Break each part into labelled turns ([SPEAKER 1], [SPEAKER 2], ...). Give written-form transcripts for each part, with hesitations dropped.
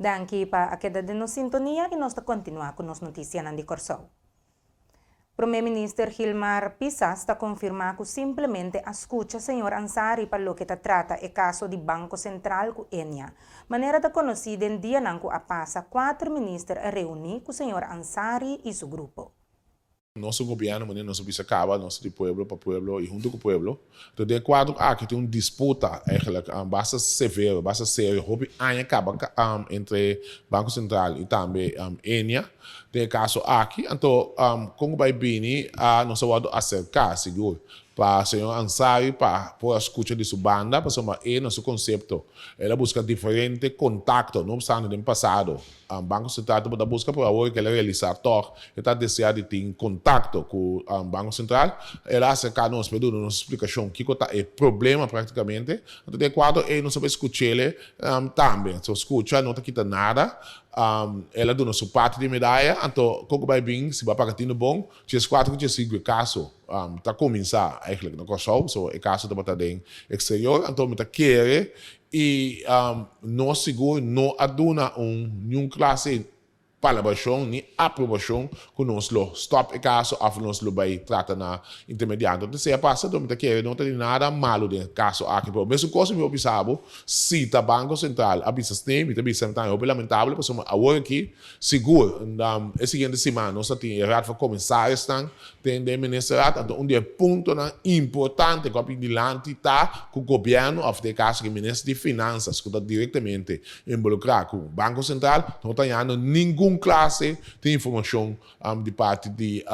[SPEAKER 1] Danki pa a keda den nos sintonia i nos ta kontinuá ku nos notisianan di Kòrsou. Promé Minister Gilmar Pisas ta konfirmá ku simplemente a skucha señor Ansary pa loke ta trata e kaso di Banko Sentral ku Ennia. Manera ta konosí den dianan ku a pasa kuater minister a reuní ku señor Ansary i su grupo.
[SPEAKER 2] Nos gobierno manera nos a bisa caba nos di pueblo pa pueblo y hunto cu pueblo. Entonces den e cuadro aki tin un disputa eigenlijk basta severo, basta serio hopi aña caba entre Banco Central y tambe Ennia den e caso aki. Anto con cu bay bini nos a wordo acerca sigur pa señor Ansary pa por a scucha di su banda pasobra e na su concepto el a busca diferente contacto no obstante den pasado Banco Central tabata busca pero awor ke el a realisa tog e ta desea di tin contacto cu Banco Central. El a acerca nos pa e duna nos splicacion kico ta e problema practicamente. Anto den e cuadro ey nos a bay scuchele tambe. So scucha no ta kita nada. El a duna su parti di medaya anto con cu bay bin si bo a paga tino bon 14 cu 15 e caso ta cuminsa eigenlijk na Corsou so e caso tabata den exterior anto mi ta kere Y nos sigur no a duna un niun clase palabracion ni aprobacion cu nos lo stop e caso of nos lo bay trata na intermediante. Entonces esey a pasa, mi ta kere no ta tin nada malo den e caso aki. Pero mesun cos mi por bisa bo, si ta Banco Central a bisa sney, mi ta bisa mi ta hopi lamentable pasobra awor aki sigur e siguiente siman nos ta tin e Raad van Commissarisnan Den den ministerraad anto un di e puntonan importante ku a bin dilanti ta ku gobièrnu òf den e kaso aki minister di Finansas ku ta direktamente involukrá ku Banko Sentral no ta hañando ningun klase di informashon di parti di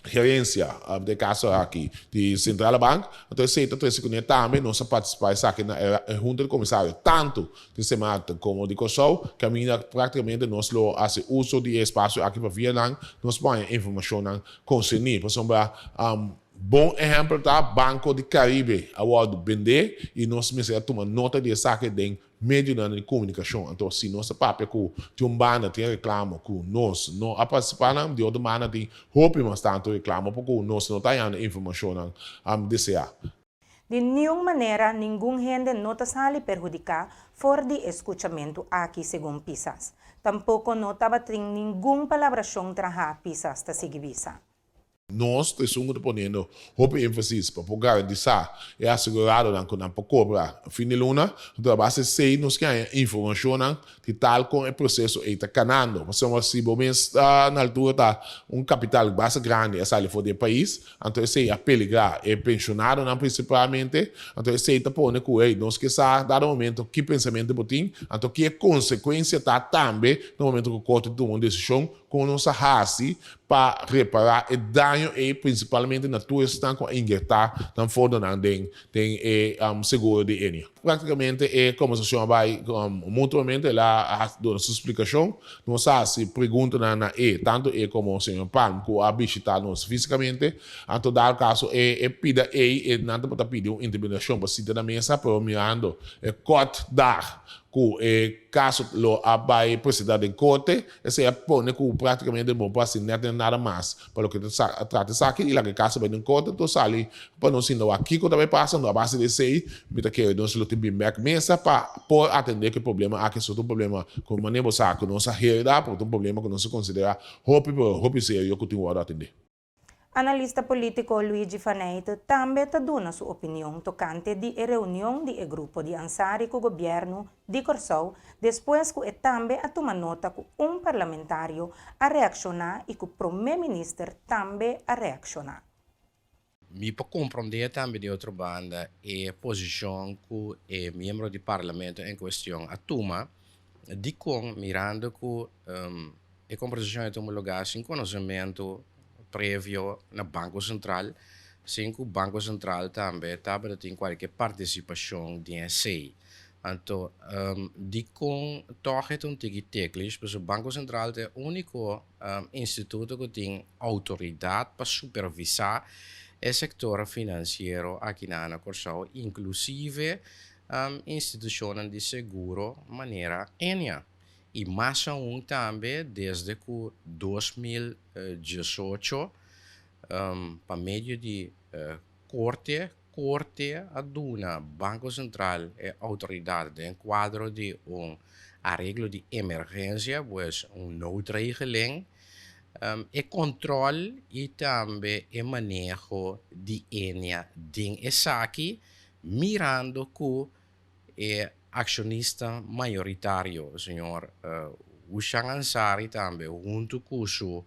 [SPEAKER 2] gerensia den e kaso aki di Centrale Bank. Anto esei ta trese kuné tambe nos a partisipá esaki na e hunta di komisario tantu di Sint Maarten komo di Kòrsou, kaminda práktikamente nos lo hasi uso di e espasio aki pa via nan nos por haña informashonnan konserní. Pasobra bon ehèmpel ta Banko di Karibe a wòrdu bendé i nos mester a tuma nota di esaki den medionan di komunikashon. Anto si nos ta papia ku tin un banda tin e reklamo ku nos no a partisipá nan, di otro banda tin hopi mas tantu reklamo por ku nos no ta hañando informashonnan deseá.
[SPEAKER 1] Di niun manera ningun hende no ta sali perhudiká for di e skuchamentu aki, segun Pisas. Tampoko no tabatin ningun palabrashon trahá, Pisas ta sigui bisa.
[SPEAKER 2] Nos ta esun ku ta poniendo hopi énfasis pa por garantisá e aseguradonan ku nan por kobra fin di luna. Anto a base esei nos ke haña informashonnan di tal kon e proseso ei ta kanando. Pasobra si bo mes ta na altura ta un kapital basta grandi a sali for di e pais, anto esei a peligrá e penshonadonan prinsipalmente. Anto esei ta pone ku hey nos ke sa dado momento ki pensamentu bo tin, anto ki e konsekuensia ta tambe na momento ku korte tuma un desishon kon nos a hasi pa repará e daño ei prinsipalmente na tur esnan ku a ingertá nan fondonan den den e seguro di Ennia. Práktikamente e kombersashon a bai mutuamente, el a duna su splikashon, nos a hasi preguntanan na e, tantu e komo señor Palm ku a bishitá nos físikamente, anto dado kaso e e pida ei e nan tabata pidi un intermediashon pa sinta na mesa, pero mirando e kòrt dag ku e kaso lo a bai presentá den korte, esei a pone ku práktikamente bo por hasi nèt nada mas pa loke ta trata esaki i laga e kaso bai den korte, anto sali Pa nos sinta wak kiko ta bay pasa, no a base di esey mi ta kere nos lo tin bin bek mesa pa por atende ku e problema aki. Esaki ta un problema ku manera bo sa ku nos a hereda, pero ta un problema ku nos a konsidera hopi pero hopi serio ku tin wòrdu atende.
[SPEAKER 1] Analista politico Luigi Faneyte tambe ta duna su opinion tocante di e reunion di e grupo di Ansary cu gobierno di Corsou despues cu e tambe a tuma nota cu un parlamentario a reacciona y cu prome minister tambe a reacciona.
[SPEAKER 3] Mi por komprondé tambe di otro banda e posishon ku e miembro di parlamento en kuestion a tuma, dikon mirando ku e kombersashon a tuma lugá sin konosementu previo na Banko Sentral, sin ku Banko Sentral tambe tabata tin kualke partisipashon den esei. Anto dikon tòg e ta un tiki teklish pasobra Banko Sentral ta e úniko instituto ku tin outoridat pa supervisá e sektor finansiero aki na Kòrsou, inklusive institushonnan di seguro manera Ennia. I mas aun tambe desde ku 2018 pa medio di korte, korte a duna Banko Sentral e outoridat den kuadro di un. areglo di emergensia, pues un noodregeling, e kòntròl i tambe e maneho di Ennia den esaki, mirando ku e akshonista mayoritario, señor Hushan Ansari tambe huntu ku su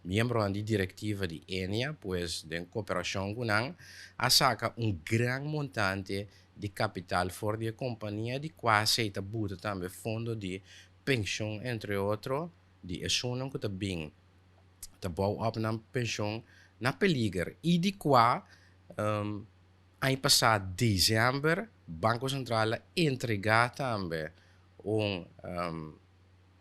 [SPEAKER 3] miembronan di direktiva di Ennia, pues den koperashon ku nan, a saka un gran montante di kapital for di e kompania di kua esei ta buta tambe fondo di penshon entre otro di esunnan ku ta bin ta bou op nan penshon na peliger i di kua aña pasá desèmber Banko Sentral a entregá tambe un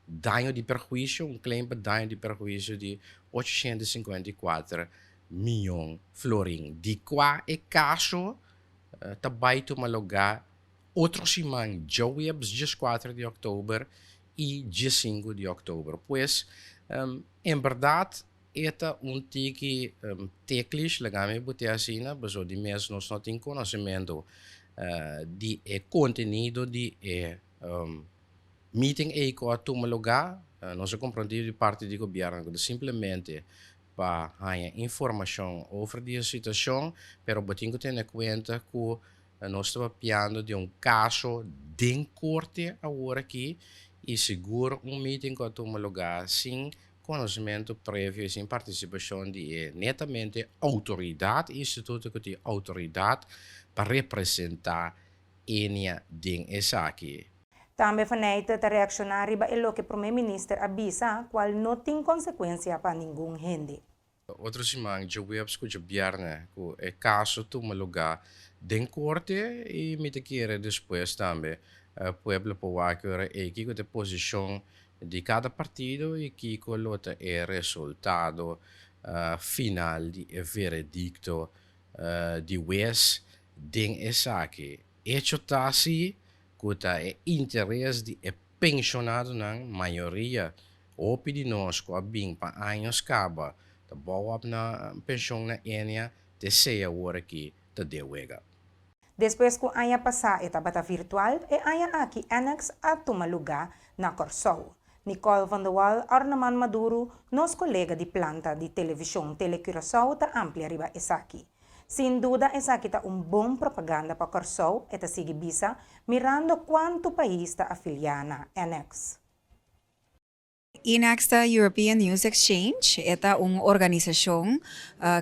[SPEAKER 3] daño di perhuisio, un claim pa daño di perhuisio di 854 mion florin, di kua e kaso ta bai tuma lugá otro siman djaweps 14 di òktober i 15 di òktober. Pues, en bèrdat e ta un tiki teklish, laga mi bot'é asina, pasobra di mes nos no tin konosementu di e kontenido di e meeting ei ku a tuma lugá. Nos a komprondé di parti di gobièrnu ku ta simplemente pa haña informashon over di e situashon, pero bo tin ku tene kuenta ku nos ta papiando di un kaso den korte awor aki i sigur un meeting ku a tuma lugá sin konosementu previo i sin partisipashon di e netamente outoridat, instituto ku tin outoridat pa representá Enia den esaki.
[SPEAKER 1] Tambe Faneyte ta reakshoná riba e loke Prome Minister a bisa, kual no tin konsekuensia pa ningun hende.
[SPEAKER 3] Otro siman djaweps ku djabièrnè ku e kaso tuma lugá den korte i mi ta kere despues tambe pueblo por wak ora ei kiko ta e posishon di kada partido i kiko lo ta e resultado final di e veredikto di wes den esaki. Echo ta si ku ta e interes di e penshonadonan, mayoria hopi di nos ku a bin pa años kaba ta bou op na penshon na Ennia te sea awor aki ta den wega.
[SPEAKER 1] Despues ku aña pasá e tabata virtual, e aña aki Annex a tuma lugá na Kòrsou. Nicole van de Wal, Arneman Maduro, nos kolega di planta di televishon Tele Curaçao ta amplia riba esaki. Sin duda esaki ta un bon propaganda pa Kòrsou, e ta sigui bisa, mirando kuantu pais ta afiliá na Annex.
[SPEAKER 4] ENEX ta European News Exchange, e ta un organisashon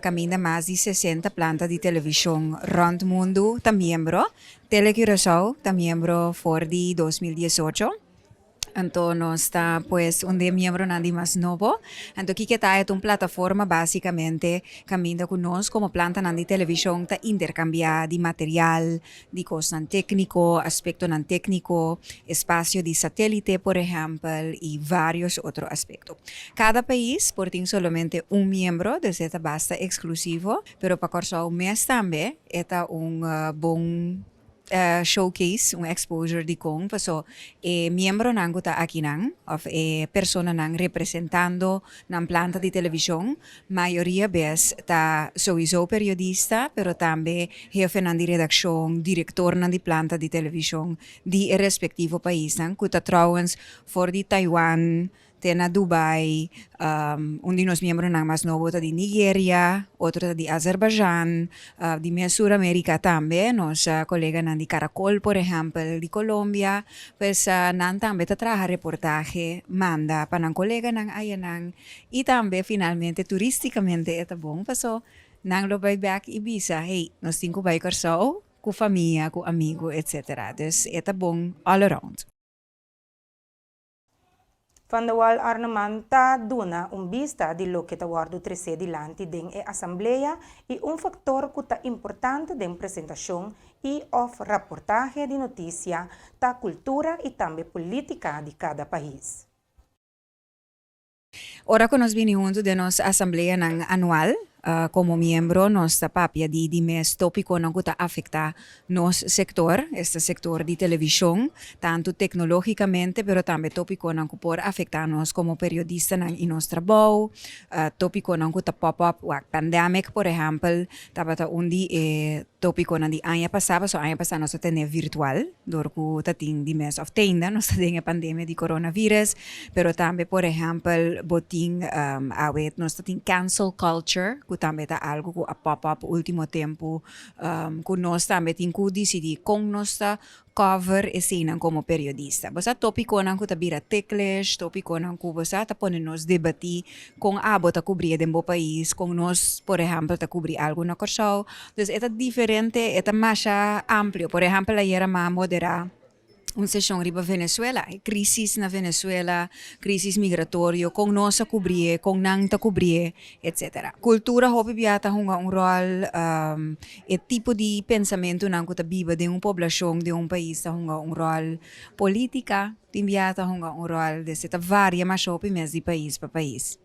[SPEAKER 4] kaminda mas di 60 planta di televishon rònt mundu ta miembro. Tele Curaçao ta miembro for di 2018. Anto nos ta pues un di e miembronan di mas nobo. Anto kiko ta? E ta un plataforma básikamente kaminda ku nos komo plantanan di televishon ta interkambiá di material, di kosnan tékniko, aspektonan tékniko, espasio di satélite por ehèmpel i vários otro aspekto. Kada pais por tin solamente un miembro, dus e ta basta eksklusivo, pero pa Kòrsou mes tambe e ta un bon showcase, un exposure dikon, paso e miembronan ku ta akinan òf e personanan representando nan planta di televishon mayoria bes ta souiso periodista, pero tambe hefenan di redakshon, direktornan di planta di televishon di e respektivo paisnan, ku ta trouwens for di Taiwan te na Dubai. Un di nos miembronan mas nobo ta di Nigeria, otro ta di Azerbaijan, di mes Sur Amerika tambe, nos koleganan di Caracol por ehèmpel, di Colombia, pues nan tambe ta traha reportahe manda pa nan koleganan ayanan. I tambe finalmente turisticamente e ta bon paso nan lo bai bek i bisa hey nos tin ku bai Kòrsou ku famia ku amigu etc. Dus e ta bon all around.
[SPEAKER 1] Van de Wall Arneman ta duna un bista di loke ta wòrdu tresé dilanti den e asamblea i un faktor ku ta importante den presentashon i òf raportahe di notisia ta kultura i tambe polítika di kada pais.
[SPEAKER 4] Ora ku nos bini huntu den nos asambleanan anual. Komo miembro nos ta papia di di mes tópikonan ku ta afektá nos sektor, esta sektor di televishon, tantu teknológikamente pero tambe tópikonan ku por afektá nos komo periodistanan i nos trabou, tópikonan ku ta pop up, wak pandemic por ehèmpel tabata un di e tópikonan di aña pasá, pasobra aña pasá nos a tene virtual dor ku ta tin di mes òf teinda nos ta den e pandemia di coronavirus, pero tambe por ehèmpel bo tin awe nos ta tin cancel culture ku tambe ta algu ku a pop up último tempu ku nos tambe tin ku disidí kon nos ta cover eseinan komo periodista. Bo sa tópikonan ku ta bira ticklish, tópikonan ku bo sa ta pone nos debatí kon abo ta kubri e den bo pais, kon nos por ehèmpel ta kubri algu na Kòrsou. Dus e ta diferente, e ta masha amplio. Por ehèmpel ayera mi a moderá un seshon riba Venezuela, e crisis na Venezuela, crisis migratorio, kon nos a kubrié, kon nan ta kubrié, etcetera. Kultura hopi bia ta hunga un ròl, e tipo di pensamentunan ku ta biba den un poblashon, den un pais ta hunga un ròl, polítika tin bia ta hunga un ròl, des e ta varia masha hopi mes di pais pa pais.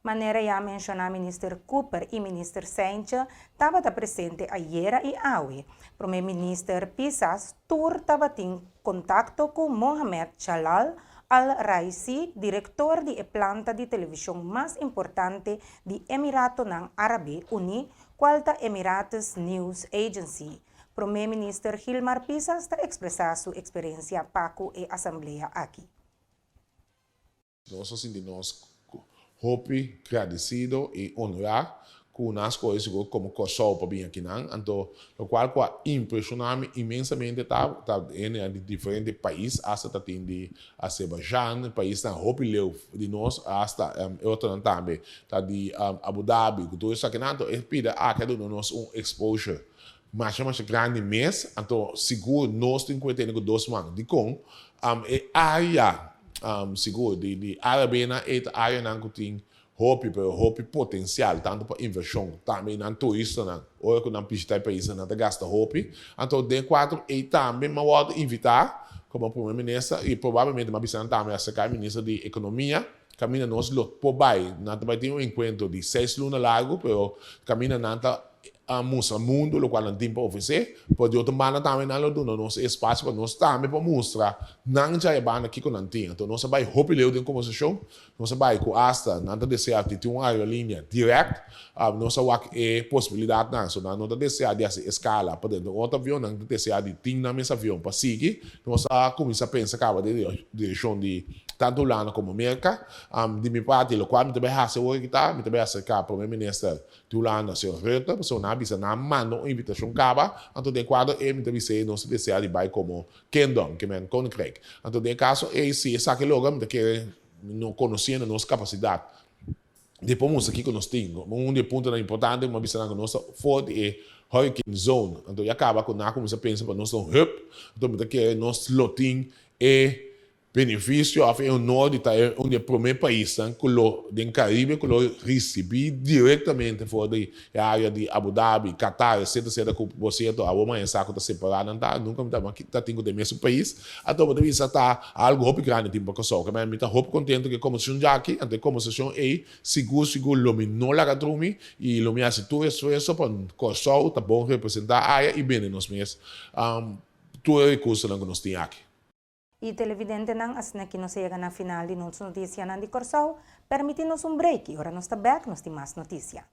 [SPEAKER 1] Manera ya menshoná Minister Cooper i Minister Cijntje tabata presente ayera i awe. Prome Minister Pisas tur tabatin kontakto ku Mohamed Jalal Al Raisi, direktor di e planta di televishon mas importante di Emiratonan Árabe Uní, kual ta Emirates News Agency. Prome Minister Gilmar Pisas ta ekspresá su eksperensia pa ku e asamblea aki.
[SPEAKER 2] Nos a sinti nos hopi gradisido i honrá ku nan a skohe sigur komo Kòrsou pa bin akinan. Anto lokual ku a impreshoná mi inmensamente ta ta hendenan di diferente pais, asta ta tin di Azerbaijan, paisnan hopi leu di nos, asta e otronan tambe ta di Abu Dhabi ku tur esakinan. Anto e pida aki a duna nos un exposure masha masha grandi mes, anto sigur nos tin ku e tene ku dos man. Dikon? E área sigur di di árabenan e ta áreanan ku tin hopi pero hopi potensial tantu pa invershon tambe nan turistanan ora ku nan bishita e paisnan nan ta gasta hopi. Anto den kuadro ei tambe mi a wòrdu invitá komo prome minister i probablemente mi a bisa nan tambe aserka e minister di ekonomia kaminda nos lo por bai. Nan ta bai tin un enkuentro di seis luna largu pero kaminda nan ta a mustra mundu lokual nan tin pa ofresé, pero di otro banda tambe nan lo duna nos e espasio pa nos tambe por mustra nan dja e banda kiko nan tin. Anto nos a bai hopi leu den kombersashon, nos a bai ku asta nan ta deseá di tin un aerolínea dirèkt, nos a wak e posibilidatnan, so nan no ta deseá di hasi eskala pa dentro un otro avion, nan ta deseá di tin nan mes avion pa sigui. Nos a kuminsá pensa kaba den direkshon di tantu Hulanda komo Merka. Di mi parti lokual mi ta bai hasi awor aki ta, mi ta bai aserká Prome Minister Di Hulanda, señor Rutte, pasobra nan a bisa nan a manda un invitashon kaba, anto den e kuadro ei mi ta bis'é nos ta desea di bai komo Kingdom, ke men Koninkrijk. Anto den e kaso ei si esaki logra mi ta kere no konosiendo nos kapasidat di por mustra kiko nos tin. Un di e puntonan importante ku mi a bisa nan ku nos ta for di e hurricane zone, anto ya kaba ku nan a kuminsá pensa pa nos ta un hub, anto mi ta kere nos lo tin e Benefisio òf e honor di ta e un di e promé paisnan ku lo den Karibe ku lo risibí direktamente for di e área di Abu Dhabi, Qatar, etcetera, etcetera ku por sierto awor mañana sa ku ta separá nan ta, nunka mi ta ta tin ku ta e mesun pais. Anto bo ta bisa ta algu hopi grandi tin pa Kòrsou. Kemey mi ta hopi kontentu ku e kombersashon djaki, anto e kombersashon ei sigur sigur lo mi no laga drumi i lo mi hasi tur esfuerso pa Kòrsou ta bon representá aya i bende nos mes tur e rekursonan ku nos tin aki.
[SPEAKER 1] I televidentenan, asina ki nos a yega na final di nos notisianan di Kòrsou, permití nos un break i ora nos ta bèk nos tin mas notisia.